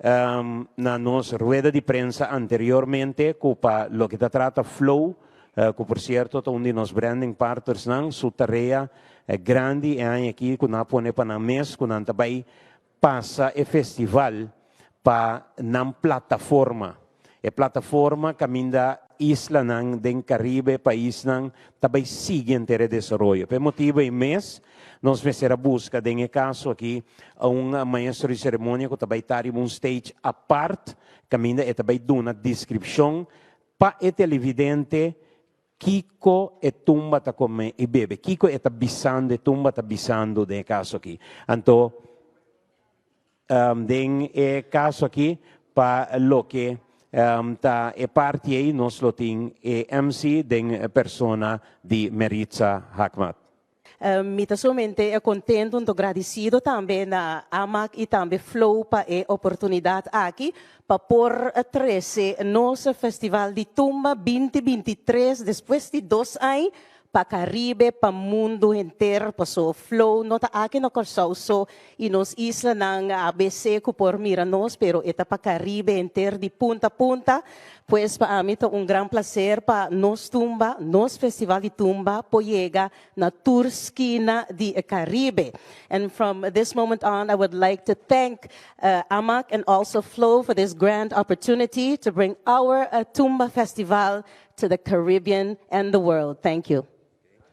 na nos rueda di prensa anteriormente ku pa loke ta trata Flow, ku por sierto ta un di nos branding partnersnan, su tarea grandi e aña aki ku nan a pone pa nan mes ku nan ta bai pasa e festival pa nan plataforma. E plataforma kaminda islanan den Karibe, paisnan ta bai sigui henter e desaroyo. Pa e motibu ei mes nos mester a buska den e kaso aki un maestro di seremonia ku ta bai ta riba un stage apart kaminda e ta bai duna deskripshon pa e televidente kiko e tumba ta kome i bebe, kiko e ta bisando, e tumba ta bisando den e kaso aki. Anto den e kaso aki pa loke ta e parti ei nos lo tin e MC den persona di Meritza Haakmat. Mi ta sumamente contento anto gradicido tambe na Amak y tambe Flow pa e oportunidad aki pa por trece nos Festival di Tumba 2023 despues di 2 aña pa Caribe, pa mundo henter, paso Flow no ta aki na Corsou so y nos islanan ABC cu por mira nos, pero e ta pa Caribe henter di punta a punta. Pues pa mi ta un gran placer pa nos tumba, nos Festival di Tumba, por yega na tur skina di Caribe. And from this moment on, I would like to thank Amak and also Flow for this grand opportunity to bring our Tumba Festival to the Caribbean and the world. Thank you.